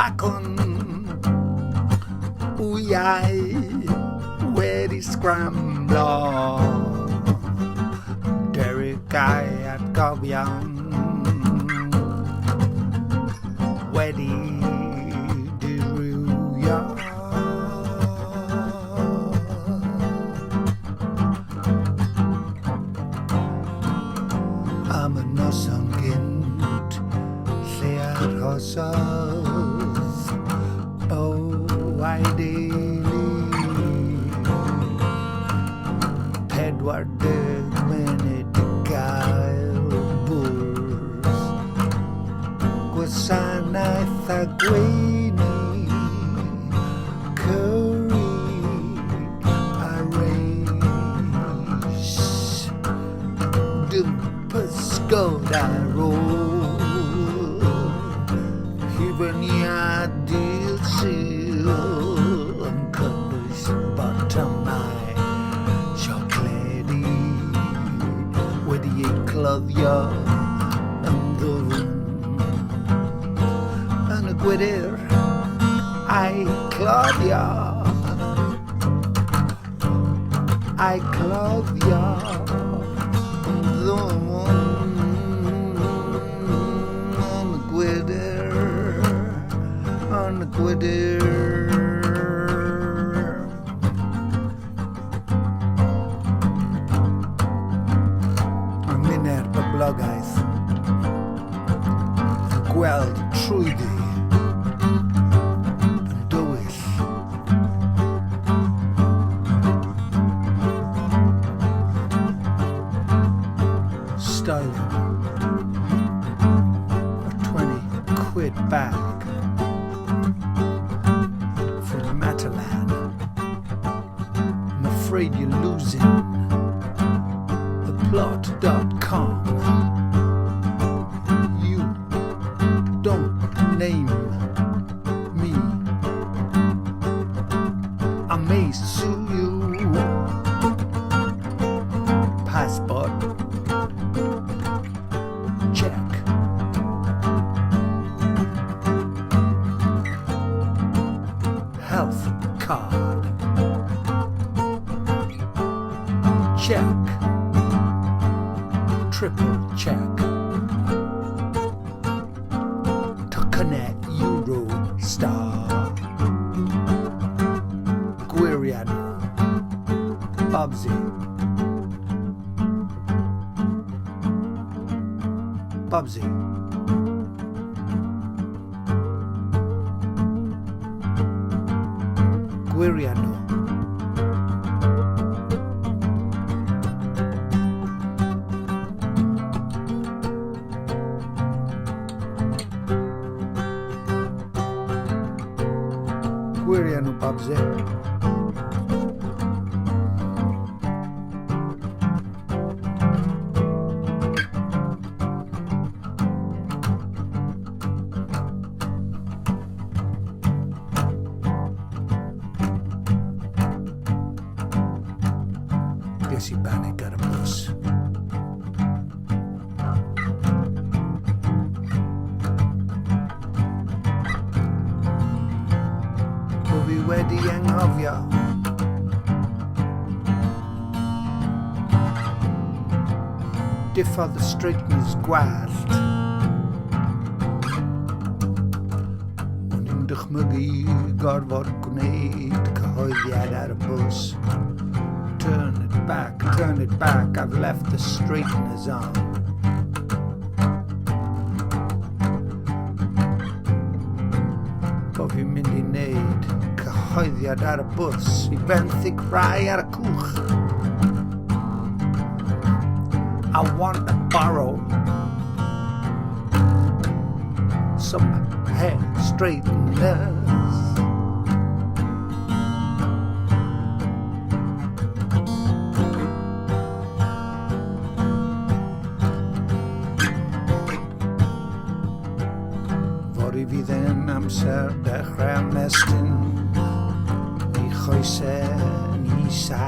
Bacwn, wyau wedi sgramblo. Derek a'i atgofion wedi dirywio. Am y noson gynt lle arhosodd Bo a'i deulu 40 munud i gael bwrdd gwasanaeth a gweini Curry a reis. Dim pysgod ar ôl. Hufen-iâ dydd Sul yn cynnwys botymau siocledi wedi eu cloddio yn ddwfn yn y gwydr. A'i cloddio. A'i cloddio. Ddwfn yn y gwydr. Yn y gwydr. A minne'r boblogaeth yn gweld trwyddi yn dywyll. Stolen a 20 quid bag from Matalan. I'm afraid you're losing the plot.com. You don't name me. I may sue you. Passport. Check. Health card. Check. Triple check. Tocynnau Eurostar. Gwiriad. Bobsy. Bobsy. Gwiria nhw. Gwiria nhw, Babsy. Ges i banig ar y bws. Bo fi wedi anghofio. Diffodd y straighteners gwallt. O'n i'n dychmygu gorfod gwneud cyhoeddiad ar y bws. Turn it back, turn it back, I've left the straighteners on. Bo fi'n mynd i wneud cyhoeddiad ar y bws i benthyg rhai ar y cwch. I want to borrow some hair straighteners. Fory fydd yn amser dechrau ymestyn ei choesau yn isa,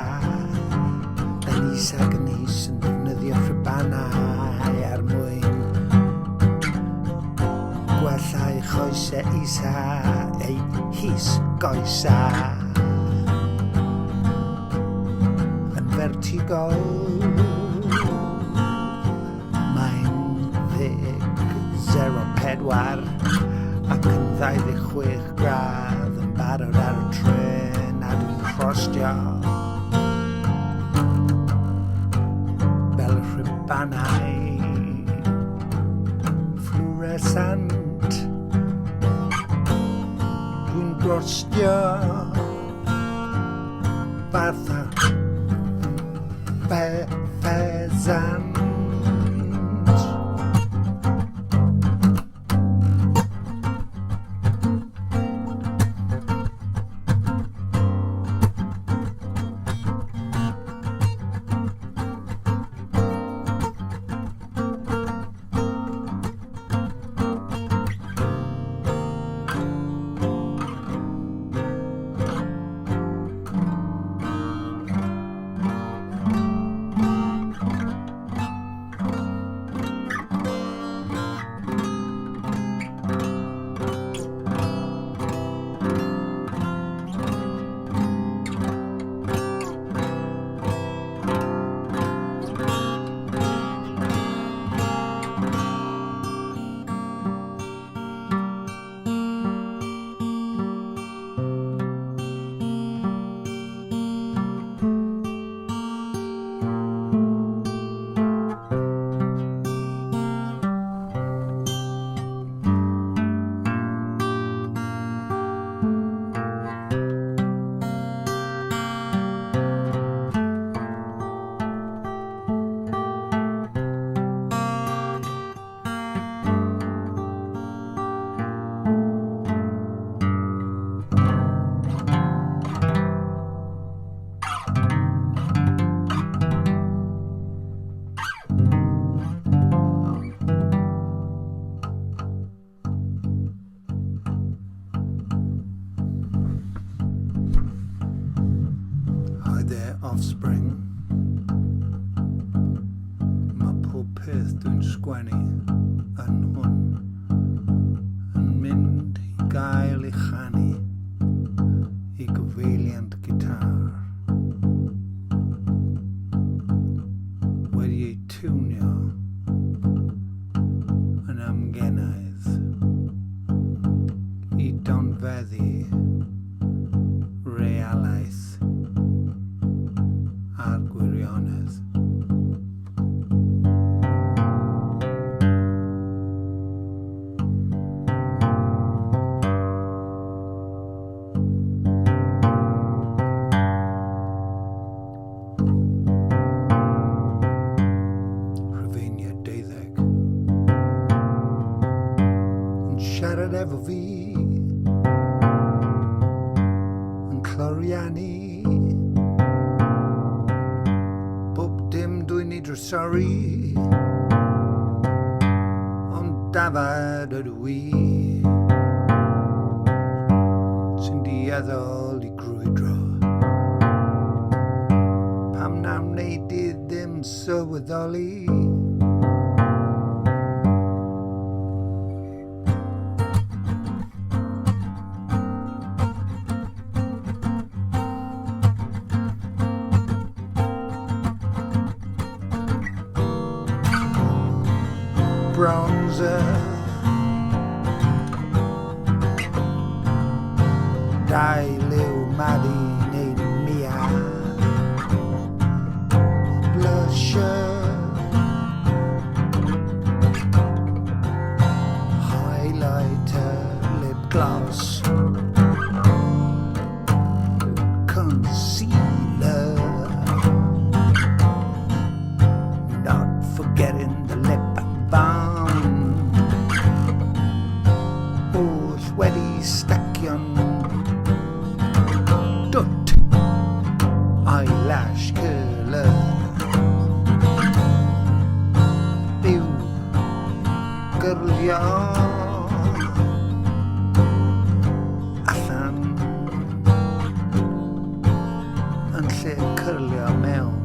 yn is ac yn is yn defnyddio rhubanau er mwyn gwella ei. choesau isa, ei his goesa. Yn vertigo, mae'n 10:04 ac yn 26 gradd yn barod ar y tren a dwi'n rhostio fel rhubanau fluorescent. Dwi'n brostio fatha pheasant. Hi there, offspring. Mae pob peth dwi'n sgwennu yn hwn yn mynd i gael ei chanu i gyfeiliant gitar. Wedi ei tiwnio yn amgenaidd i donfeddu realaeth a'r gwirionedd. Rhufeiniaid 12 yn siarad efo fi, yn cloriannu bob dim dwi'n ei drysori, ond dafad ydw i sy'n dueddol i grwydro. Pam na wnei di ddim sylweddoli? Bronzer, dau liw Mali neu Mia, blusher, highlighter, lip gloss, concealer, not forgetting the lip balm. Oll wedi stacio'n dwt, eyelash curler, i'w gyrlio allan yn lle cyrlio mewn.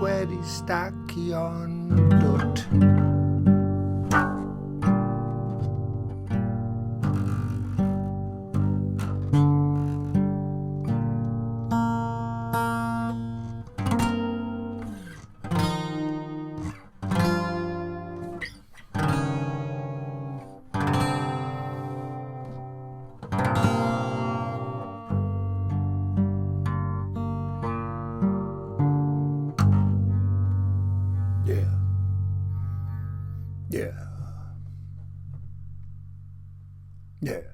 wedi stacio'n dwt. Yeah. Yeah. Yeah.